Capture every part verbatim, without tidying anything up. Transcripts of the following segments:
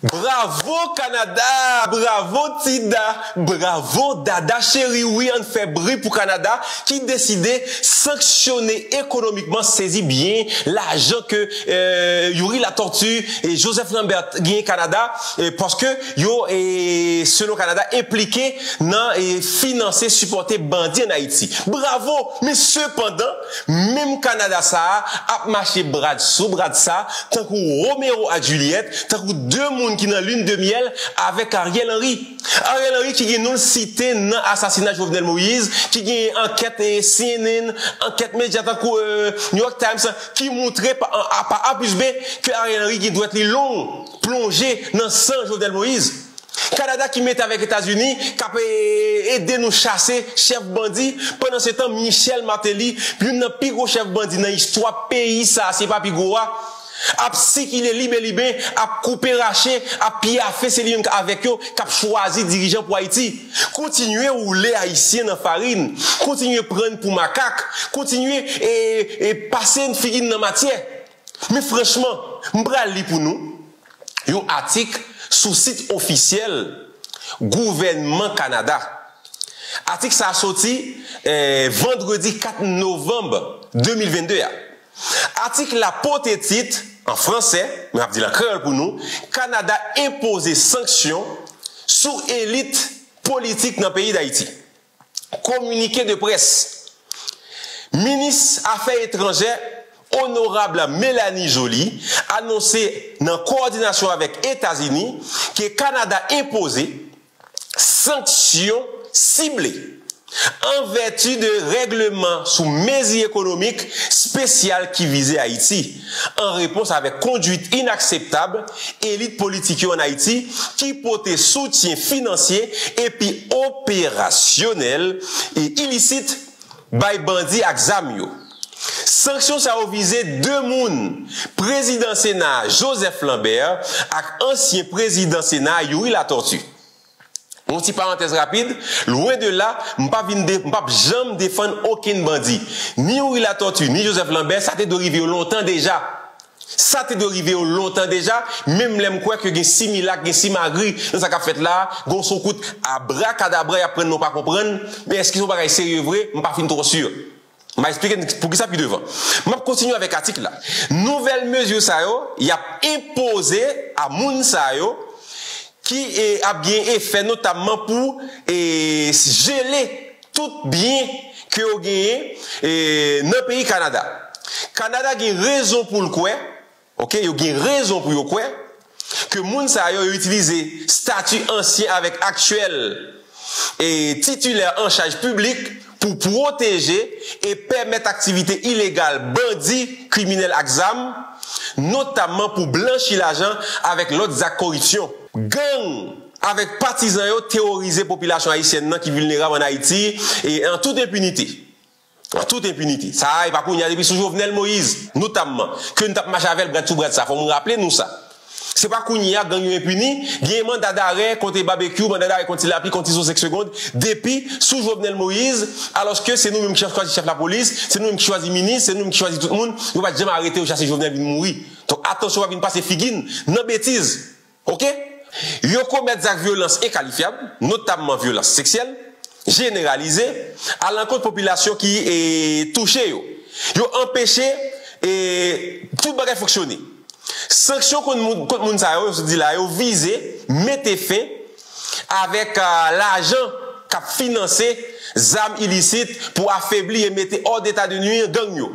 Bravo Kanada! Bravo Tida! Bravo Dada cheri! Wi, ann fè bri pou Kanada ki deside sanksyone ekonomikman, sezi byen, lajan ke eh, Youri Latortue e Joseph Lambert genyen Kanada, eh, paske yo, eh, selon Kanada, enplike nan eh, finanse, sipòte bandi ann Ayiti. Bravo! Men sepandan, menm Kanada sa a ap mache brad sou brad sa, tankou Romeo ak Juliet, tankou de moun ki nan lin de myèl avèk Ariel Henry. Ariel Henry ki gen non l site nan asasina Jovenel Moïse, ki gen ankèt eh, C N N, ankèt medya tankou eh, New York Times ki moutre pa, a, pa A plis B ke Ariel Henry gen dwèt li long, plonje nan san Jovenel Moïse. Kanada ki mete avèk Etazini, k ap eh, ede nou chase chèf bandi. Pandan se tan, Michel Martelly, youn nan pi gwo chèf bandi nan istwa peyi sa, se pa pi gwo a, ap sikile libe liben, ap koupe rache, ap pyafe, se li menm avèk yo k ap chwazi dirijan pou Ayiti. Kontinye woule Ayisyen nan farin, kontinye pran pou makak, kontinye eh, eh, pase figi n nan matyè. Men franchman, m pral li pou nou yon atik sou sit ofisyèl gouvènman Kanada. Atik sa a soti eh, vandredi kat novanm de mil vennde a. Atik la pote tit, an fransè, men m ap di l an kreyòl pou nou, Kanada enpoze sanksyon sou elit politik nan peyi Dayiti. Kominike de près. Minis Afè Etranjè Onorab Mélanie Joly anonse nan kowòdinasyon avèk Etazini ke Kanada enpoze sanksyon sible an vèti de règleman sou mezi ekonomik espesyal ki vize Ayiti, an repons avèk kondwit inakseptab elit politik yo ann Ayiti ki pote soutyen finansye epi operasyonèl e ilisit bay bandi ak zam yo. Sanksyon sa yo vize de moun, prezidan Sena a Joseph Lambert ak ansyen prezidan Sena a Youri Latortue. Yon ti parantèz rapid, lwen de la, m pa vin de, m p ap janm defann okenn bandi. Ni Youri Latortue, ni Joseph Lambert, sa te dwe rive yo lontan deja. Sa te dwe rive yo lontan deja, menm lè m kwè ke gen similak, gen simagri nan sa k ap fèt la a, gen yon sou kout abrakadabra y ap pran n, nou pa konprann, men èske se yon bagay serye vre, m pa fin twò si. M a eksplike n poukisa pi devan. M ap kontinye avèk atik la. Nouvèl mezi sa yo, y ap enpoze a moun sa yo ki eh, ap gen efè notamman pou eh, jele tout byen ke yo genyen eh, nan peyi Kanada. Kanada gen rezon pou l kwè, ok, yo gen rezon pou yo kwè ke moun sa yo, yo itilize stati ansyen avèk aktyèl e titilè an chaj piblik pou pwoteje e pèmèt aktivite ilegal bandi, kriminèl ak zam, notamman pou blanchi lajan avèk lòt zak koripsyon. Gang avèk patizan yo teworize popilasyon ayisyèn nan ki vilnerab ann Ayiti e an tout enpinite. An tout enpinite. Sa a, e pa kounye a, depi sou Jovenel Moïse, notamman, ke n t ap mache avè l brad sou brad sa. Fò m raple nou sa. Se pa kounye a gang yo enpini, gen manda darè kont Babekyou, manda darè kont Ti Lapli, kont Izo senk segonn, depi sou Jovenel Moïse, alòske se nou menm ki chwazi chèf lapolis, se nou menm ki chwazi minis, se nou menm ki chwazi tout moun, yo pa t janm arete yo, chase Jovenel vin mouri. Donk, atansyon pa vin pase figi n nan betiz. Ok? Yo komèt zak vyolans enkalifyab, notamman vyolans seksyèl, jeneralize, alankont popilasyon ki eh, touche yo. Yo anpeche eh, tout bagay fonksyone. Sanksyon kont moun, kont moun sa yo, yo di la, yo vize mete fen avèk ah, lajan k ap finanse zam ilisit pou afebli e mete hors d'état de nuire gang yo.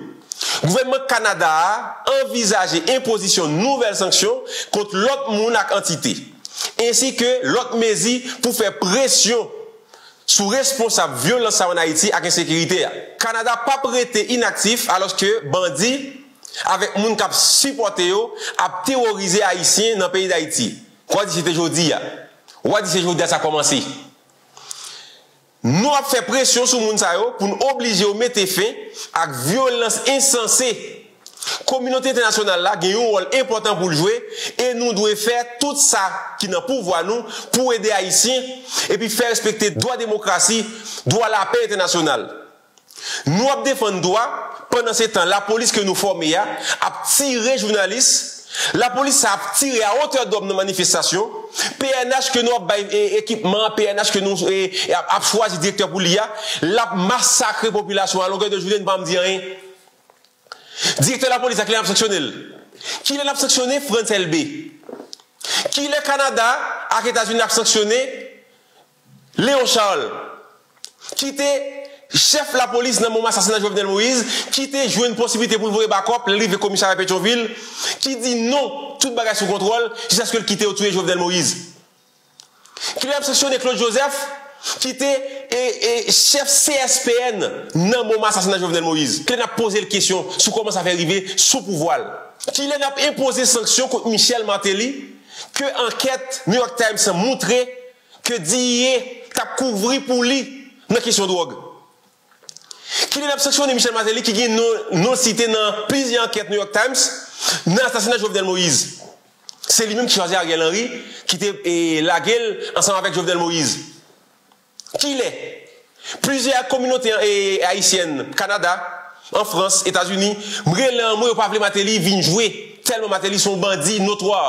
Gouvènman Kanada a anvizaje enpozisyon nouvèl sanksyon kont lòt moun ak antite, ensi ke lòt mezi pou fè presyon sou responsab vyolans sa yo ann Ayiti ak ensekirite a. Kanada p ap rete inaktif alòske bandi avèk moun k ap sipòte yo ap teworize Ayisyen nan peyi Dayiti. W a di se te jodi a. W a di se jodi a sa kòmanse. Nou ap fè presyon sou moun sa yo pou n oblije yo mete fen ak vyolans ensanse. Kominote entènasyonal la gen yon wòl enpòtan pou l jwe e nou dwe fè tout sa ki nan pouvwa nou pou ede Ayisyen epi fè respekte dwa demokrasi, dwa lapè entènasyonal. Nou ap defann dwa, pandan se tan lapolis ke nou fòme a ap tire jounalis, Lapolis sa ap tire a otè dwòm nan manifestasyon. P N H ke nou ap bay e, ekipman, P N H ke nou e, ap, ap chwazi direktè pou li a, l ap masakre popilasyon a longè de jounen, nou pa janm di anyen. Direktè lapolis la, kilè n ap sanksyone l? Kilè n ap sanksyone Frantz Elbé? Kilè Kanada ak Etazini ap sanksyone Léon Charles, ki te chèf lapolis nan moman asasina Jovenel Moïse, ki te jwenn posiblite pou l voye bakòp lè l rive komisarya Petyonvil, ki di non, tout bagay sou kontwòl, jiskaske l kite yo touye Jovenel Moïse? Kilè n ap sanksyone Claude Joseph, ki te e, e, chèf C S P N nan moman asasina Jovenel Moïse? Kilè n ap poze l kesyon sou kòman sa fè rive sou pouvwa l? Kilè n ap enpoze sanksyon kont Michel Martelly, ke ankèt New York Times moutre ke D E A t ap kouvri pou li nan kesyon dwòg? Kilè n ap sanksyone Michel Martelly ki gen non, non site nan plizyè ankèt New York Times nan asasina Jovenel Moïse? Se li menm ki chwazi Ariel Henry, ki te e, lage l ansanm avèk Jovenel Moïse. Kilè? Plizyè kominote e, ayisyèn, Kanada, an Frans, Etazini, m rele anmwe, yo pa vle Martelly vin jwe, tèlman Martelly se yon bandi notwa.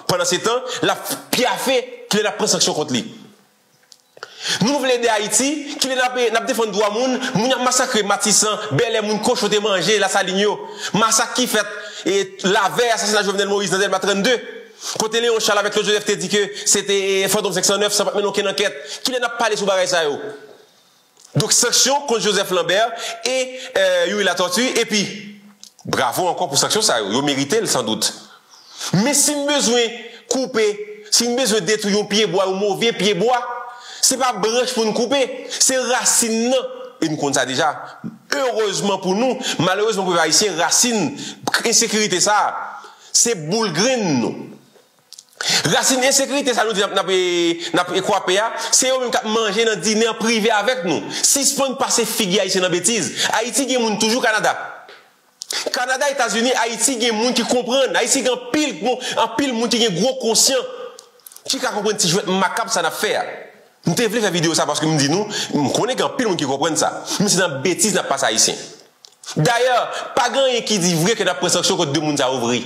Pandansetan, l ap pyafe, kilè n ap pran sanksyon kont li? Nou, nou vle ede Ayiti, kilè n ap, n ap defann dwa moun, moun y ap masakre Matisan, Bèlè, moun kochon te manje, Lasalin yo. Masak ki fèt e, lavèy asasina Jovenel Moïse nan Dèlma trannde. Kote Léon Charles avèk Claude Joseph te di ke se te e, Fantom senk san nèf, san pa t mennen okenn ankèt. Kilè n ap pale sou bagay sa yo? Donk, sanksyon kont Joseph Lambert e e, Youri Latortue, epi bravo ankò pou sanksyon sa yo, yo merite l sandout. Men si n bezwen koupe, si n bezwen detwi yon pyebwa, yon move pyebwa, se pa branch pou n koupe, se rasin nan. E n konn sa deja. Erezman pou nou, malerezman pou pèp ayisyen, rasin ensekirite sa a, se boul grenn nou. Rasin ensekirite sa nou di n ap, n ap, n ap kwape a, se yo menm k ap manje nan dine an prive avèk nou. Sispann pase figi ayisyen nan betiz. Ayiti gen moun toujou Kanada. Kanada, Etazini, Ayiti gen moun ki konprann. Ayiti gen anpil, bon, anpil moun ki gen gwo konsyan, ki ka konprann ti jwèt makab sa n ap fè a. M te vle fè videyo sa paske m di nou, m konnen gen anpil moun ki konprann sa. Men se nan betiz n ap pase ayisyen. Dayè, pa gen anyen ki di vre ke n ap pran sanksyon kont de moun sa yo vre.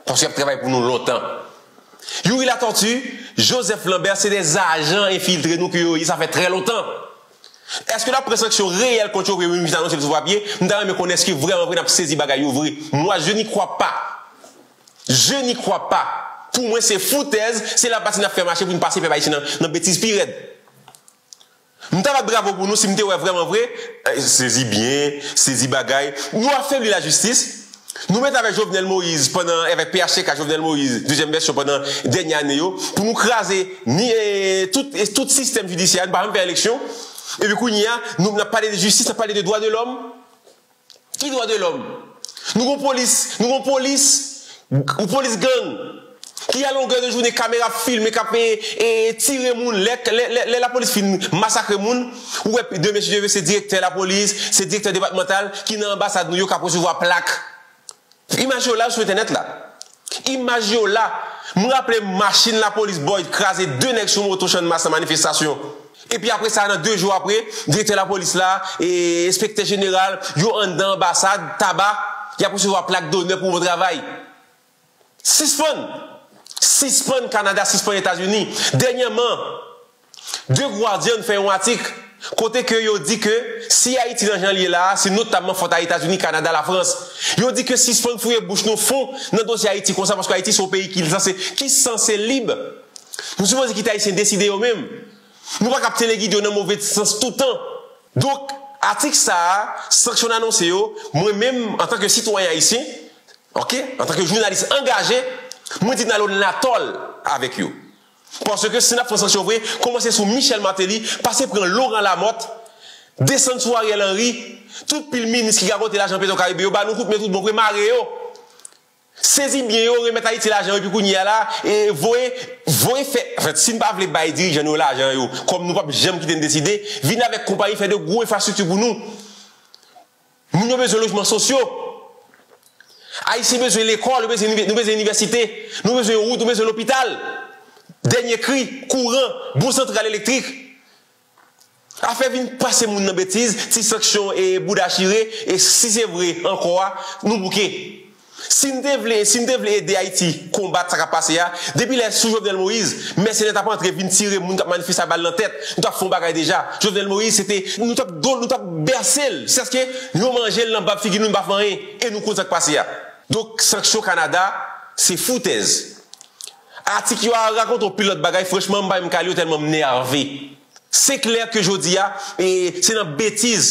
Paske y ap travay pou nou lontan. Youri Latortue, Joseph Lambert, se de ajan enfiltre nou ke yo ye, sa fè trè lontan. Èske n ap pran sanksyon reyèl kont yo, Premye Minis anonse l sou papye? M ta renmen konnen èske vrèman vre n ap sezi bagay yo vre. Moi, je n'y crois pas. Je n'y crois pas. Pou mwen, se foutèz, se lapati n ap fè mache pou n pase pèp ayisyen nan, nan betiz pi rèd. M ta bat bravo pou nou si m te wè vrèman vre, eh, sezi byen, sezi bagay. Nou afebli lajistis. Nou met avèk Jovenel Moïse pandan, avèk P H T K Jovenel Moïse, dezyèm vèsyon pandan dènye ane yo, pou nou kraze ni, eh, tout, eh, tout sistèm jidisyè, nou pa janm fè eleksyon. Epi kounye a, nou, n ap pale de jistis, n ap pale de dwa de lòm. Ki dwa de lòm? Nou gon polis, nou gon polis, yon polis gang, ki a longè de jounen kamera ap filme, k ap e, e, tire moun. Lè, lè, lè, lè lapolis fin masakre moun, ou wè demen si Dye vle se direktè lapolis, se direktè depatmantal ki nan anbasad nou yo k ap resevwa plak. Imaj yo la sou entènèt la. Imaj yo la. M raple m machin lapolis Boyd kraze de nèg sou moto Channmas nan manifestasyon. Epi apre sa, nan de jou apre, direktè lapolis la, e enspektè jeneral, yo anndan anbasad, Taba, y ap resevwa plak donè pou bon travay. Sispann! Sispann Kanada, sispann Etazini. Dènyèman, The Guardian fè yon atik kote ke yo di ke si Ayiti nan jan l ye la a, se notamman fòt a Etazini, Kanada, Lafrans. Yo di ke sispann fouye bouch nou fon nan dosye Ayiti konsa, paske Ayiti se yon peyi ki sanse, ki sanse lib. Nou sipoze kite Ayisyen deside yo menm. Nou pa ka ap telegide yo nan move sans toutan. Donk, atik sa a, sanksyon n anonse yo, mwen menm, antanke sitwayen ayisyen, oke, antanke jounalis angaje, mwen di n al olatòl avèk yo. Paske si n ap pran sanksyon vre, kòmanse sou Michel Martelly, pase pran Laurent Lamothe, desann sou Ariel Henry, tout pil minis ki gagote lajan Petwokaribe yo, ba nou kout men tout bon vre, mare yo. Sezi byen yo, remèt Ayiti lajan yo, epi kounye a la, e voye, voye fè, anfèt, si n pa vle bay dirijan nou yo lajan yo, kòm nou p ap janm kite n deside, vin avèk konpayi, fè de gwo enfrastrikti pou nou. Moun yo bezwen lojman sosyo. Ayisyen bezwen lekòl, yo bezwen, nou bezwen inivèsite, nou bezwen wout, nou bezwen lopital. Dènye kri, kouran, bon santral elektrik. Afè vin pase moun nan betiz, ti sanksyon e bouda chire, e si se vre ankò a, nou bouke. Si n te vle, si n te vle ede Ayiti konbat sa k ap pase a, depi lè sou Jovenel Moïse, mèsenè t ap antre vin tire moun k ap manifeste a bal nan tèt, nou t ap fè yon bagay deja. Jovenel Moïse, se te, nou t ap do l, nou t ap bèse l. Sèske yo manje l nan bab figi nou, n pa fè anyen. E nou konn sa k pase a. Donk, sanksyon Kanada, se foutèz. Atik yo a rakonte yon pil lòt bagay, franchman, m pa menm ka li yo tèlman m nève. Se klè ke jodi a, e, se nan betiz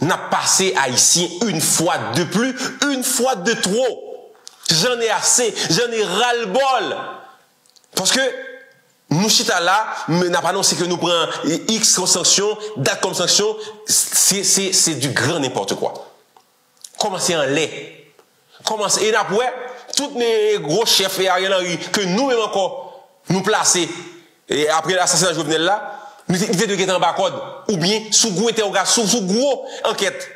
n ap pase Ayisyen une fois de plus, une fois de trop. J'en ai assez, j'en ai ras-le-bol. Paske nou chita la, men n ap anonse ke nou pran X kòm sanksyon, dat kòm sanksyon, se, se, se du grand n'importe quoi. Kòmanse anlè. Kòmanse, e n ap wè, tout ne gwo chèf e Ariel Henry ke nou menm ankò, nou plase, e apre asasina Jovenel la, li te, li te dwe gentan anba kòd, oubyen sou gwo entèwogasyon, sou, sou gwo ankèt.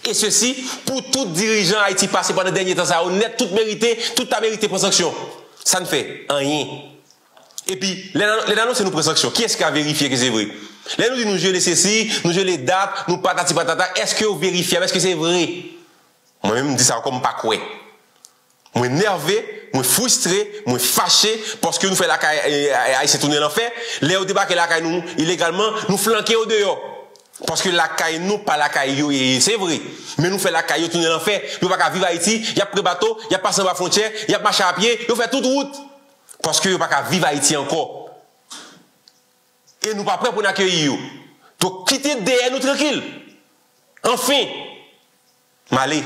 E sesi, pou tout dirijan Ayiti pase pandan dènye tan sa yo nèt, tout merite, tout ta merite pran sanksyon. Sa n fè? Anyen. Epi, lè n, lè n anonse nou pran sanksyon, kiyès ki ka verifye ke se vre? Lè nou di nou jele sesi, nou jele dat, nou patati patata, èske yo verifyab? Èske se vre? Mwen menm, m di sa ankò, m pa kwè. Mwen nève, mwen fristre, mwen fache, paske nou fè lakay, e, e, Ayisyen tounen lanfè. Lè yo debake lakay nou ilegalman, nou flanke yo deyò. Paske lakay nou pa lakay yo ye, se vre. Men nou fè lakay yo tounen lanfè. Yo pa ka viv Ayiti, y ap pran bato, y ap pase anba fwontyè, y ap mache a pye, yo fè tout wout. Paske yo pa ka viv Ayiti ankò. E nou pa prè pou n akeyi yo. Donk, kite dèyè nou trankil. Anfen, m ale.